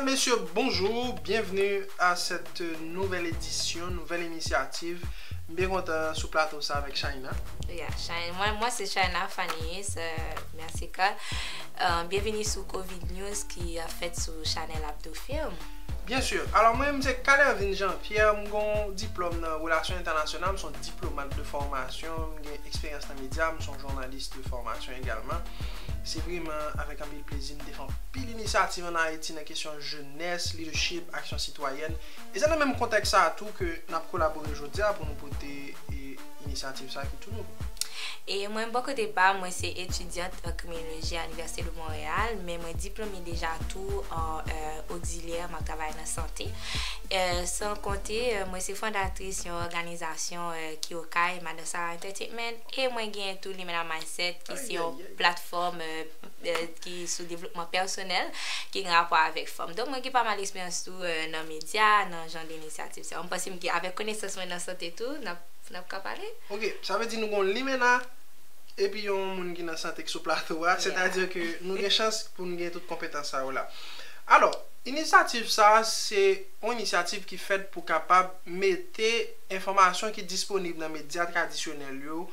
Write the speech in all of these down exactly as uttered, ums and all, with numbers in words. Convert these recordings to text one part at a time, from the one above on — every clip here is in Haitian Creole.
Mesye, bonjou, byenvni a sèt nouvèl edisyon, nouvèl inisyativ. M byen kontan sou plato sa avèk Shaina. Yeah, Shaina. Moi, moi c'est Shaina Fanis. Euh, merci, Carl. Euh, bienvenue sur Covid News qui a fait sur Chanel Abdo Film. Byen si. Alò, mwen, m se Carl Ervin Jean Pierre, m gon diplòm nan relasyon entènasyonal, m se yon diplomat de fòmasyon, m gen eksperyans nan medya, m se yon jounalis de fòmasyon egalman. Se vreman avèk anpil plezi m te fè anpil inisyativ ann Ayiti nan kesyon jenès, leadership, aksyon sitwayèn. E se nan menm kontèks sa a tou ke n ap kolabore jodi a pou nou pote e, inisyativ sa a ki tou nouvo. E mwen, bò kote pa m, mwen se etidyant an kriminoloji a Université de Montréal, men mwen diplome deja tou an euh, oksilyè, m ap travay nan sante. Euh, san konte, euh, mwen se fondatris yon òganizasyon euh, ki okay, Madan Sarah Entertainment, e mwen genyen tou Limena Mindset, ki se yon platfòm euh, euh, ki sou devlopman pèsonèl, ki gen rapò avèk fanm. Donk, mwen gen pa mal eksperyans tou euh, nan medya, nan jan de inisyativ sa. Mwen panse m gen, avèk konesans mwen nan sante tou, n ap n ap ka pale. Ok, sa vle di nou gon Limena epi yon moun ki nan sante ki sou plato a, sètadi ke nou gen chans pou nou gen tout konpetans sa yo la. Alò, inisyativ sa a se yon inisyativ ki fèt pou kapab mete enfòmasyon ki disponib nan medya tradisyonèl yo,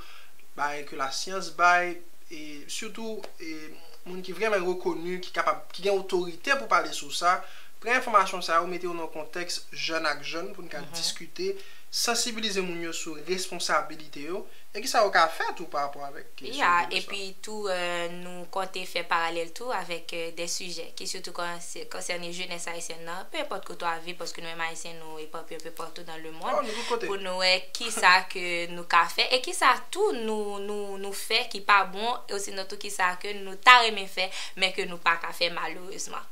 bagay ke lasyans bay, e sitou e, moun ki vrèman rekoni, ki kapab, ki gen otorite pou pale sou sa, pran enfòmasyon sa yo, mete yo nan kontèks jèn ak jèn pou n ka diskite, sansibilize moun yo sou responsabilite yo, e kisa yo ka fè tou pa rapò avèk kesyon Ya, de sa. Epi tou, euh, nou konte fè paralèl tou avèk euh, de sijè ki sitou konsène jenès ayisyèn nan, peu importe kote w ap viv, paske nou menm Ayisyen, nou epapiye un peu partout dans le Oh, monde, nou tout kote. Pou nou wè kisa ke nou ka fè e kisa tou nou, nou, nou fè ki pa bon, e osinon tou kisa ke nou ta renmen fè, men ke nou pa ka fè malerezman.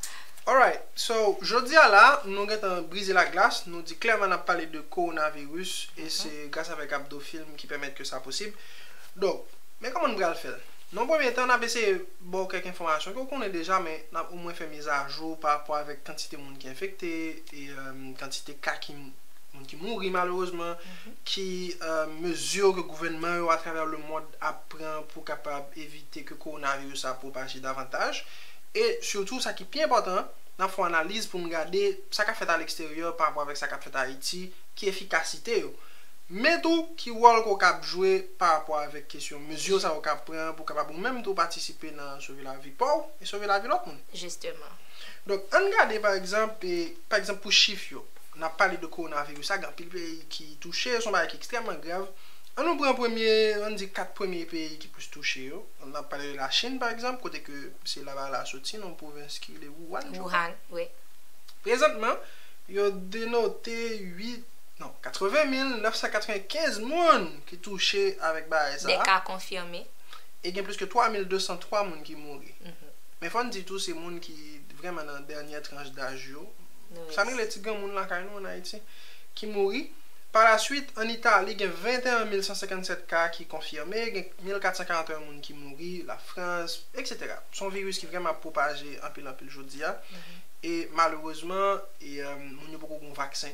Alright, so, jodi a la, nou gentan brize laglas, nou di klèman n ap pale de kowonaviris, e se gras avèk Abdo Film ki pèmèt ke sa posib. Donk, men kòman n pral fè l? Nan yon premye tan, n ap eseye ba w kèk enfòmasyon ke w konnen deja, men n ap omwen fè mizajou pa rapò avèk kantite moun ki enfekte, e euh, kantite ka ki moun ki mouri malerezman, ki euh, mezi ke gouvènman yo atravè lemonn ap pran pou kapab evite ke kowonaviris sa pwopaje davantaj. E sitou, sa ki pi enpòtan, n ap fè yon analiz pou n gade sa k ap fèt aleksteryè pa rapò avèk sa k ap fèt Ayiti, ki efikasite yo. Men tou, ki wòl ke w kab jwe pa rapò avèk kesyon mezi sa yo kab pran pou kapab ou menm tou patisipe nan sove lavi pa w e sove lavi lòt moun. Jisteman. Donk, ann gade, pa egzanp, e, pa egzanp, pou chif yo. N ap pale de kowonaviris la, gen anpil peyi ki touche, se yon bagay ki ekstrèmman grav. Ann nou pran premye, ann di kat premye peyi ki plis touche yo. N ap pale de Lachin, pa egzanp, kote ke se laba la soti, nan yon pwovens ki rele Wuhan, je crois. Wuhan, wi. Prezantman, yo denote uit, non, katreven mil nèf san katrevenkenz moun ki touche avèk bagay sa De a. Ka konfime. E gen plis ke twa mil de san twa moun ki mouri. Men fò n di tou, se moun ki vrèman nan dènyè tranch daj yo. Sa n rele ti granmoun lakay nou ann Ayiti, ki mouri. Pa la swit, ann Itali, gen venteyen mil san senkannsèt ka ki konfime, gen mil kat san karannteyen moun ki mouri, Lafrans, etsetera. Se yon viris ki vrèman ap pwopaje anpil, anpil jodi a. E malerezman, e, euh, moun yo poko gen yon vaksen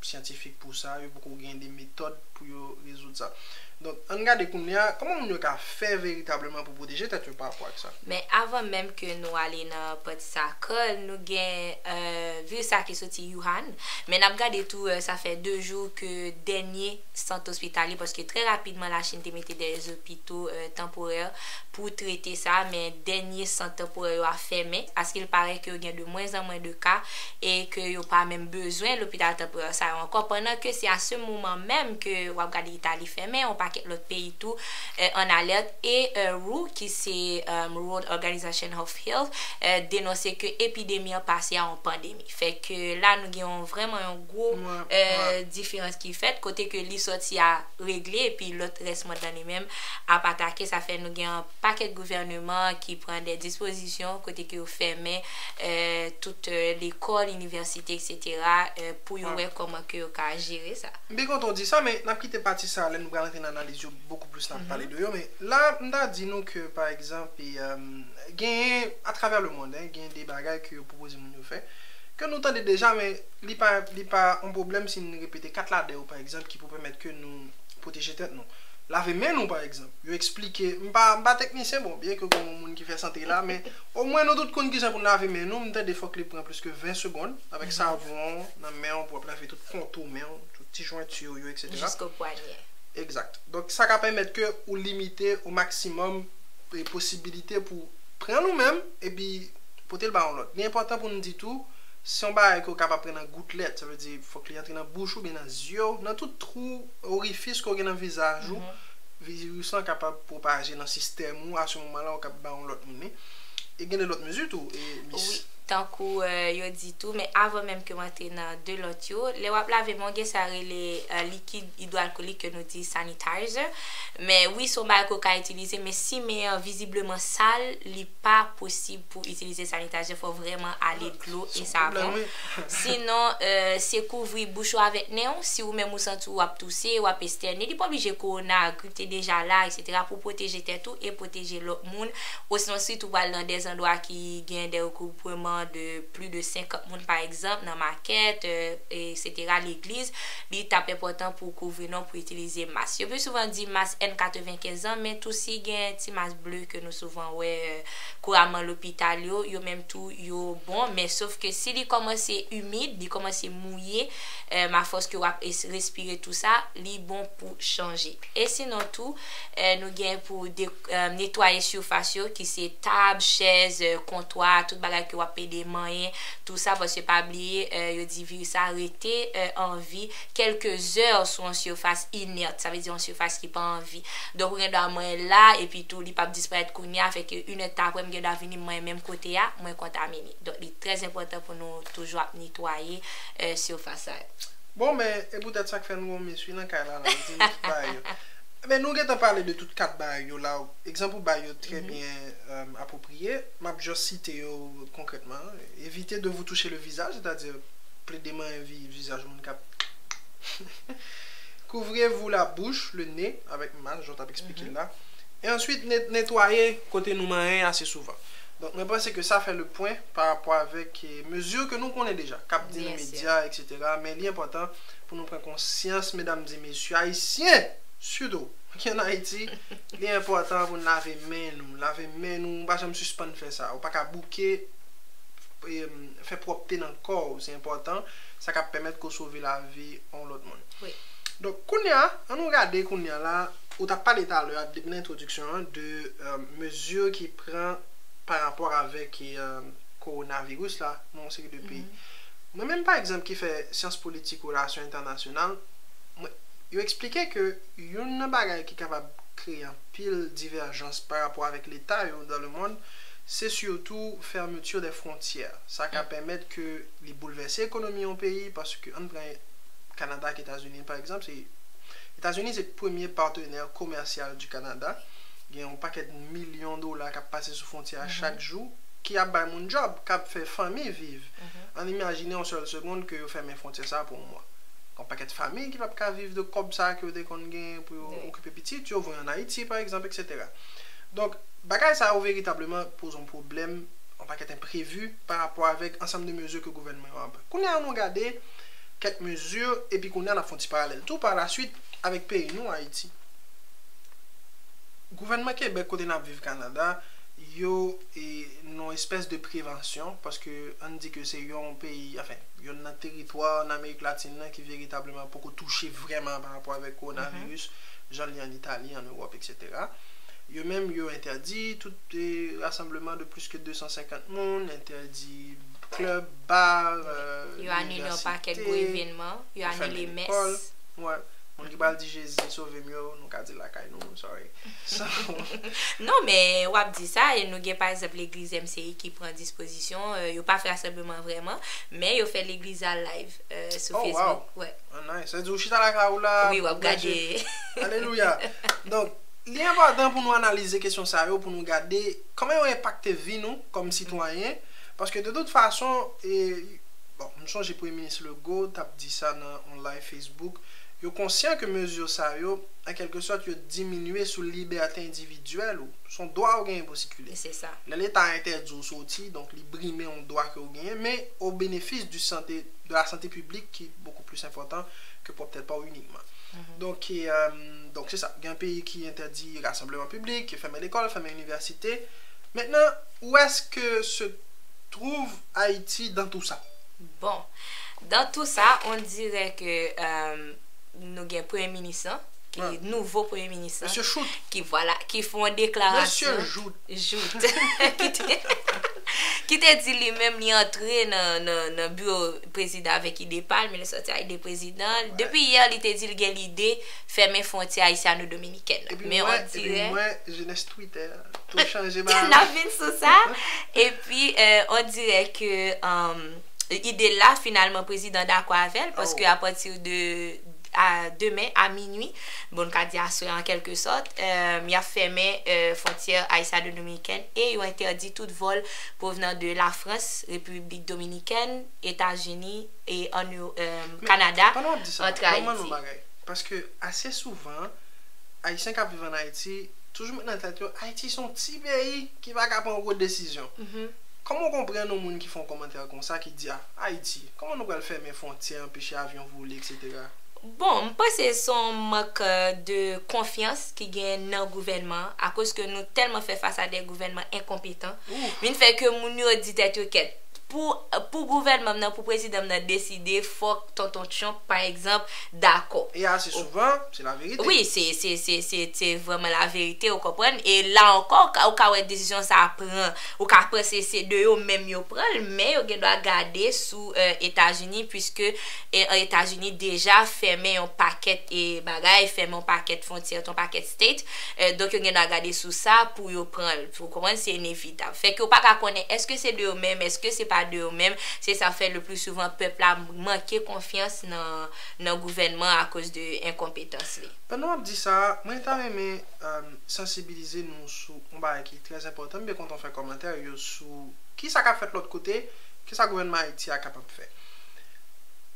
syantifik pou sa, yo poko gen de metòd pou yo rezoud sa. Donk, ann gade kounye a, kòman moun yo ka fè veritableman pou pwoteje tèt yo pa rapò ak sa? Men avan menm ke nou ale nan pati sa, Carl, nou gen euh, viris sa ki soti Wuhan, men n ap gade tou, euh, sa fè de jou ke dènye sant ospitalye, paske trè rapidman Lachin te mete de opito euh, tanporè pou trete sa, men dènye sant tanporè yo a fèmen, askil parè ke yo gen de mwen an mwen de ka, e ke yo pa menm bezwen lopital tanporè sa yo ankò, pandan ke se a se moman menm ke w ap gade Itali fèmen, yon pakèt lòt peyi tou euh, an alèt, e euh, W H O, ki se euh, World Organization of Health, euh, denonse ke epidemi an pase a yon pandemi. Fè ke la, nou gen yon, vrèman yon gwo Mwen, euh, diferans ki fèt, kote ke li sòti a regle, epi lòt rès mond lan li menm ap atake. Sa fè nou gen yon pakèt gouvènman ki pran de dispozisyon, kote ke yo fèmen euh, tout euh, lekòl, inivèsite, etsetera, euh, pou yo Mwen. Wè kòman ke yo ka jere sa. M byen kontan w di sa, men n ap kite pati sa a lè nou pral antre nan analiz yo bokou plis, n ap pale de yo. Men la, m ta di nou ke, pa egzanp, e, euh, genyen, atravè lemonn, hein, genyen de bagay ke yo pwopoze moun yo fè, ke nou tande deja, men li pa, li pa yon pwoblèm si n repete kat ladè yo, pa egzanp, ki pou pèmèt ke nou pwoteje tèt nou. Lave men nou, pa egzanp. Yo eksplike, m pa, m pa teknisyen, bon, byen ke gen yon moun ki fè sante la, men omwen nou tout konn kijan pou n lave men nou. M tande fòk li pran plis ke ven segonn avèk savon nan men w pou w ap lave tout kontou men w, tout ti jwenti w yo, et cetera. Jisko pwanyè. Egzakt. Donk, sa ka pèmèt ke ou limite o maksimòm e posibilite pou pran nou menm epi pote l ba yon lòt. Li enpòtan pou n di tou, se yon bagay ke w kapab pran nan goutlèt, sa vle di fòk li antre nan bouch ou byen nan zye w, nan tout twou, orifis ke w gen nan vizaj ou, viris lan kapab pwopaje nan sistèm ou, a se moman la ou kapab ba yon lòt moun li. E gen de lòt mezi tou, e mis. Wi, tankou euh, yo di tou, men avan menm ke m antre nan de lòt yo, lè w ap lave men w, gen sa rele euh, likid idwalkolik ke nou di sanitizer. Men wi, se yon bagay ke w ka itilize, men si men an vizibleman sal, li pa posib pou itilize sanitizer, fò vrèman ale dlo e savon. Sinon, euh, se kouvri bouch ou avèk nen w, si ou menm ou santi w ap touse, w ap estène, li pa oblije kowona, grip te deja la, et cetera, pou pwoteje tèt ou e pwoteje lòt moun. Osinon, si tou pral nan de zandwa ki gen de regroupman de plis de senkant moun, pa egzanp, nan makèt, euh, et cetera, legliz, li t ap enpòtan pou w kouvri non, pou itilize mas. Yo pi souvan di mas N katrevenkenz lan, men tou si gen ti mas ble ke nou souvan wè euh, kouramman lopital yo, yo menm tou yo bon, men sof ke si li kòmanse imid, li kòmanse mouye, euh, afòs ke w ap es- respire tou sa, li bon pou chanje. E sinon tou, euh, nou gen pou de- euh, netwaye sifas yo, ki se tab, chèz, euh, kontwa, tout bagay ke w ap pede manyen, tou sa, paske pa bliye, euh, yo di viris la rete euh, an vi kèlke zè sou yon sifas inèt, sa vle di yon sifas ki pa an vi. Donk, ou gen dwa manyen l la, epi tou, li p ap disparèt kounye a, fè ke inèdtan apre, m gen dwa vini manyen menm kote a, mwen kontamine. Donk, li trè enpòtan pou nou toujou ap netwaye euh, sifas sa yo. Bon, men, e poutèt sa k fè nou gon mis wi nan kay la, la, nou di nou tout bagay yo. Men nou gentan pale de tout kat bagay yo la. Egzanp ou bay yo trè byen euh, apwopriye. M ap just site yo konkrètman. Évitez de vous toucher le visage, c'est-à-dire plede manyen vi- vizaj moun k ap Couvrez-vous la bouche, le nez, avèk mas, jan w t ap eksplike l la. E answit, ne- netwaye kote nou manyen ase souvan. Donk, mwen panse ke sa fè le pwen pa rapò avèk eh, mezi ke nou konnen deja, k ap di nan medya, et cetera. Men li enpòtan pou nou pran konsyans, medam e mesye, ayisyen, sitou, ki ann Ayiti, li enpòtan pou n lave men nou. Lave men nou, pa janm sispann fè sa. Ou pa ka bouke e, fè pwòpte nan kò w, se enpòtan. Sa k ap pèmèt ke w sove lavi yon lòt moun. Wi. Donk, kounye a, ann nou gade kounye a la, ou t ap pale talè a, depi nan entwodiksyon an, de euh, mezi ki pran pa rapò avèk euh, kowonaviris la, nan yon seri de peyi. Mwen menm, pa egzanp, ki fè syans politik, relasyon entènasyonal, mwen, yo eksplike ke youn nan bagay ki kapab kreye anpil divèjans pa rapò avèk leta yo dans le monde, se sitou fermeture des frontières. Sa ka pèmèt ke li boulvèse ekonomi yon peyi, paske ann pran Kanada ak Etazini, pa egzanp, se Etazini se premye patenè komèsyal di Kanada. Gen yon pakèt milyon dola k ap pase sou fwontyè a chak jou, ki ap bay moun djòb, k ap fè fanmi viv. Ann imajine yon sèl segonn ke yo fèmen fwontyè sa a pou yon mwa. Gen yon pakèt fanmi ki p ap ka viv de kòb sa a ke yo te konn genyen pou yo okipe pitit yo, voye ann Ayiti, pa egzanp, et cetera. Donk, bagay sa yo veritableman poze yon pwoblèm, yon pakèt enprevi pa rapò avèk ansanm de mezi ke gouvènman yo ap pran. Kounye a, ann nou gade kèk mezi, epi kounye a, n ap fè yon ti paralèl tou pa la swit avèk peyi nou, Ayiti. Gouvènman Kebèk, kote n ap viv Kanada, yo e, nan yon espès de prevansyon, paske ann di ke se yon peyi, anfen, youn nan teritwa ann Amerik Latin nan ki veritableman poko touche vrèman pa rapò avèk kowonaviris, jan l ye ann Itali, ann Ewòp, et cetera. Yo menm, yo entèdi tout e, rasanbleman de plis ke de san senkant moun, entèdi klèb, ba, euh, Yo anile yon pakèt gwo evenman, yo anile mès. Wè. Moun ki pral di Jezi sove m yo, nou ka di lakay nou, sorry. So, Non, men w ap di sa, e nou gen pa egzanp legliz M C I ki pran dispozisyon, euh, yo pa fè rasanbleman vrèman, men yo fè legliz la live euh, sou Oh, Facebook. Wow. Wè. Ah, nice. Sa di ou chita lakay ou la, Wi, w ap gade. Alelouya. Donk, li enpòtan pou nou analize kesyon sa yo, pou nou gade kòman yo enpakte vi nou kòm sitwayen, paske de tout fason, e, Bon, m sonje Premye Minis Legault t ap di sa nan yon live Facebook. Yo konsyan ke mezi sa yo, an kèlke sòt, yo diminye sou libète endividyèl ou. Se yon dwa ou genyen pou w sikile. Se sa. Lè Leta entèdi w soti, donk li brime yon dwa ke w genyen, men o benefis di sante, de la santé publique ki bokou plis enpòtan ke pwòp tèt pa w inikman. Donk, e, donk se sa. Gen peyi ki entèdi rasanbleman piblik, ki fèmen lekòl, fèmen inivèsite. Maintenant, où est-ce que se trouve Haïti dans tout ça? Bon, dans tout ça, on dirait que euh, nou gen premye minis lan, ki nouvo premye minis lan, ki vwala, ki fè yon deklarasyon. Jout. Ki te, ki te di li menm li antre nan, nan, nan biwo prezidan avèk ide pa l, men li sòti ak ide prezidan. Depi yè, li te di l gen lide fèmen fwontyè ayisyano-dominikèn nan. Men on dirait. Epi m wè, epi m wè jenès Twitter tou chanje bagay. N ap vin sou sa. Epi, euh, on dirait que um, ide la, finalman, prezidan dakò avè l, paske apati de a demen a minui, bon, n ka di aswè an kèlke sòt, euh, y ap fèmen euh, fwontyè ayisyano-dominikèn e yo entèdi tout vòl provenant de la France, République Dominicaine, États-Unis e an euh, Kanada, antre Ayiti. Paske ase souvan, Ayisyen k ap viv ann Ayiti toujou met nan tèt yo Ayiti se yon ti peyi ki pa ka pran gwo desizyon. Kòman w konprann yon moun ki fè yon kòmantè konsa ki di a Ayiti, kòman nou pral fèmen fwontyè, anpeche avyon vole, etsetera? Bon, m panse se yon mank euh, de konfyans ki gen nan gouvènman an, akoz ke nou tèlman fè fas a de gouvènman enkonpetan, vin fè ke moun yo di tèt yo kèt. Pou, pou gouvènman m nan, pou prezidan m nan deside, fòk Tonton Trump, pa egzanp, dakò. E ase souvan, se laverite. Wi, se, se, se, se, se vrèman laverite, ou konprann? E la ankò, ou ka, ou ka wè desizyon sa a pran, ou ka panse se de yo menm yo pran l, men yo gen dwa gade sou euh, Etazini, puiske e, Etazini deja fèmen yon pakèt e, bagay, fèmen yon pakèt fwontyè, yon pakèt state. Euh, donk yo gen dwa gade sou sa pou yo pran l. Ou konprann? Se inevitab. Fè ke ou pa ka konnen èske se de yo menm, èske se pa de yo menm. Se sa fè le plus souvent pèp la manke konfyans nan, nan gouvènman akoz de enkonpetans li. Pandan w ap di sa, mwen ta renmen euh, sansibilize nou sou yon bagay ki trè enpòtan. M byen kontan w fè kòmantè yo sou kisa k ap fèt lòt kote, kisa gouvènman Ayiti a kapab fè.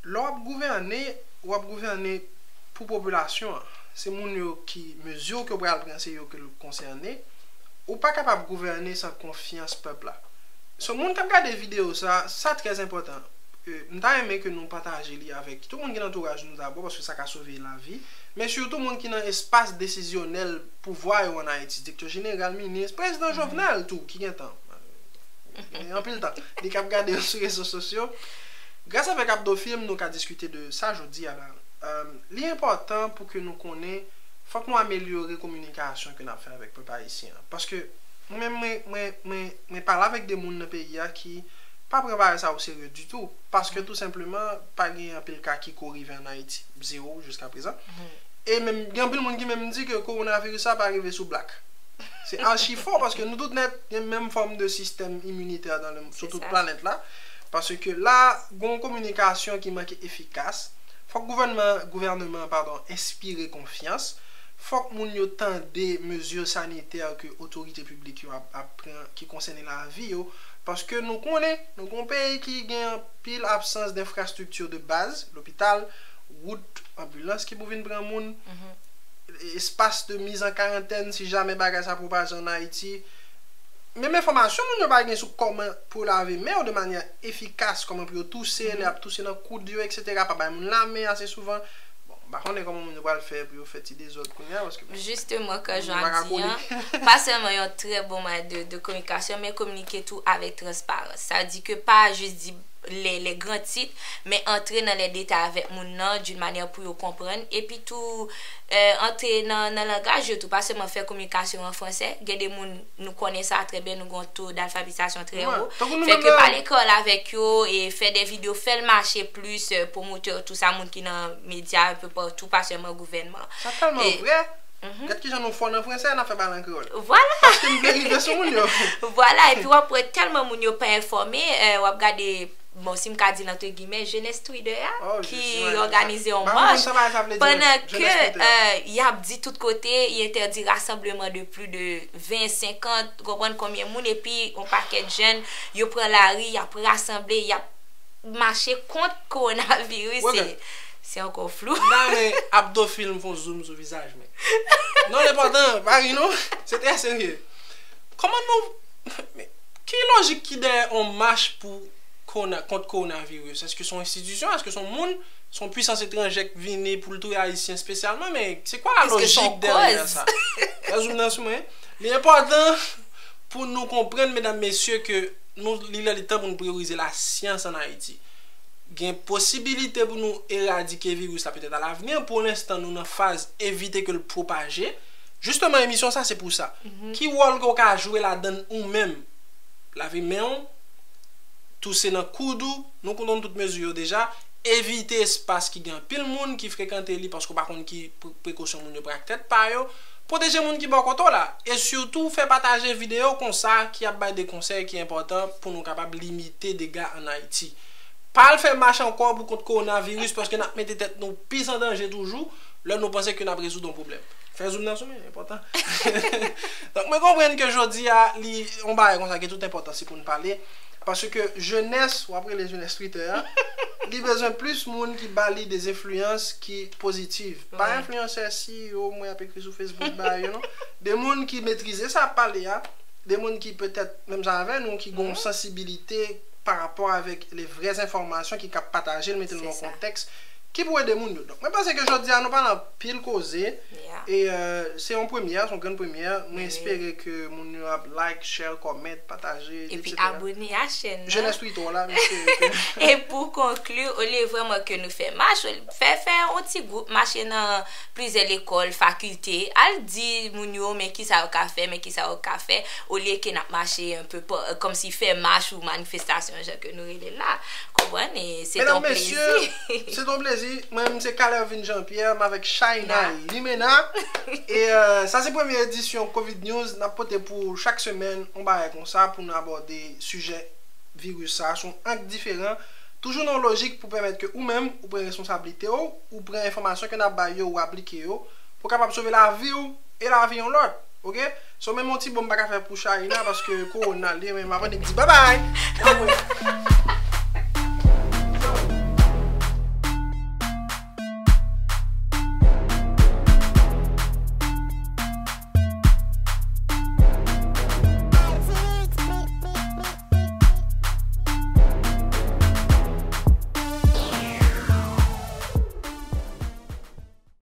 Lè w ap gouvène, w ap gouvène pou popilasyon an. Se moun yo ki, mezi ke w pral pran, se yo ke l konsène. Ou pa kapab gouvène san konfyans pèp la. So, moun k ap gade videyo sa, sa trè enpòtan. Euh, m ta renmen ke nou pataje li avèk tout moun ki nan antouraj nou dabò, paske sa ka sove lavi. Men sitou moun ki nan espas desizyonèl pouvwa yo ann Ayiti, direktè jeneral, minis, prezidan Jovenel tou, ki gentan. Gen anpil tan. Li k ap gade yo sou rezo sosyo. Gras avèk Abdo Film, nou ka diskite de sa jodi a la. Euh, li enpòtan pou ke nou konnen, fòk nou amelyore kominikasyon ke n ap fè avèk pèp ayisyen an. Paske mwen, mwen, mwen, mwen, mwen pale avèk de moun nan peyi a ki pa pran bagay sa o serye ditou. Paske tou senpleman, pa gen anpil ka ki ko rive ann Ayiti. Zewo jiska prezan. E menm, gen anpil moun ki menm di ke kowonaviris sa pa rive sou blak. Se achi fo paske nou tout nèt gen menm fòm de sistèm iminitè dans le, sou tout planèt la. Paske la, gen yon kominikasyon ki manke efikas. Fòk gouvènman, gouvènman, padon, enspire konfyans. Fòk moun yo tande mezi sanitè ke otorite piblik yo ap, ap pran ki konsène lavi yo. Paske nou konnen, nou gen yon peyi ki gen anpil absans denfrastrikti de baz, lopital, wout, anbilans ki pou vin pran moun, espas de mise en quarantaine si jamè bagay sa pwopaje ann Ayiti. Menm enfòmasyon moun yo pa gen sou kòman pou yo lave men yo de manyè efikas, kòman pou yo touse, lè y ap touse nan koud yo, etsetera, pa bay moun lamen ase souvan. Bon, m pa konnen kòman moun yo pral fè pou yo fè ti dezòd kounye a, paske. Jisteman, kòm jan w ap di an, pa sèlman yon trè bon mwayen de, de kominikasyon, men kominike tou avèk transparans. Sa vle di ke pa jis di les, les grands titres, men antre nan les détails avèk moun nan d'une manière pou yo konprann. Epi tou, euh, antre nan, nan langaj yo tou, pa sèlman fè kominikasyon an fransè. Gen de moun, nou konnen sa trè byen, nou gen yon to d'alfabetisasyon trè wo. Fè ke pale kreyòl avèk yo, e fè de videyo, fè l mache plis, euh, pwomotè, tou sa, moun ki nan medya, enpe patou, pa sèlman gouvènman. Sa tèlman vrè. Gad kijan nou fò nan fransè, n ap fè pale an kreyòl. Vwala! Paske n vle rive sou moun yo. Vwala, epi w ap wè tèlman moun yo pa enfòme, euh, w ap gade, bon, si m ka di l antre gimè, jenès Twitter a, ki òganize yon mach, pandan ke euh, y ap di tout kote, y entèdi rasanbleman de plis de ven, senkant, ou konprann konbyen moun, epi yon pakèt jèn, yo pran lari, y ap rasanble, y ap mache kont kowonaviris, se, se ankò flou. M ta renmen Abdo Film fè yon zoom sou vizaj mwen. Non, l enpòtan, pa ri non. Se trè serye. Kòman nou, men, ki lojik ki dèyè yon mach pou kowona, kont kowonaviris? Èske se yon enstitisyon? Èske se yon moun? Se yon pwisans etranjè k vini pou l touye Ayisyen espesyalman? Men se kwa la lojik dèyè sa? Fè zoom nan sou mwen. Li enpòtan pou nou konprann, medam, mesye, ke nou, li lè, li tan pou nou priyorize lasyans ann Ayiti. Gen posibilite pou nou eradike viris la petèt alavni. Pou lenstan, nou nan faz evite ke l pwopaje. Jisteman, emisyon sa, se pou sa. Ki wòl ke w ka jwe ladann ou menm? Lave men w, touse nan koud ou, nou konn tout mezi yo deja, evite espas ki gen anpil moun ki frekante li paske w pa konn ki pre-, prekosyon moun yo pran ak tèt pa yo, pwoteje moun ki bò kote w la, e sitou fè pataje videyo konsa ki ap bay de konsèy ki enpòtan pou nou kapab limite dega ann Ayiti. Pa al fè mach ankò pou kont kowonaviris paske n ap mete tèt nou plis an danje toujou lè nou panse ke n ap rezoud yon pwoblèm. Fè zoom nan sou mwen, enpòtan. Donk, mwen konprann ke jodi a, li, yon bagay konsa ki tout enpòtan, se pou n pale. Paske jenès, w ap rele jenès Twitter a, li bezwen plis moun ki ba li de enfliyans ki pozitiv. Pa enfliyansè si yo, mwen ap ekri sou Facebook, ba yo, non. De moun ki metrize sa ap pale a, de moun ki petèt menm jan avè nou, ki gen yon sansibilite pa rapò avèk le vrè enfòmasyon ki kab pataje l, mete l nan yon kontèks ki pou ede moun yo. Donk, mwen panse ke jodi a nou pale anpil koze. E, euh, se yon premyè, se yon grenn premyè. Mwen espere ke moun yo ap like, share, comment, pataje, etsetera. Epi abone a chèn nan. Jenès Twitter la, mwen espere ke... E pou konkli, olye vrèman ke nou fè mach, fè, fè yon ti gwoup, mache nan plizyè lekòl, fakilte, al di moun yo, men kisa yo ka fè, men kisa yo ka fè, olye ke n ap mache enpe pa, kòmsi fè mach ou manifestasyon, jan ke nou rele l la. Konprann? E se t yon plezi. Mesye, se t yon plezi. Mwen menm se Calervin Jean Pierre, m avèk Shaina Limena. E, euh, sa se premye edisyon Covid News n ap pote pou ou chak semèn, yon bagay konsa pou nou abòde sijè viris sa, se yon ang diferan. Toujou nan yon lojik pou pèmèt ke ou menm, ou pran responsablite w, ou pran enfòmasyon ke n ap bay yo, ou aplike yo, pou w kapab sove lavi w e lavi yon lòt. Oke? So, menm yon ti bon m pa ka fè pou Shaina, paske kowona l ye, men m ap annik di babay! Anmwe.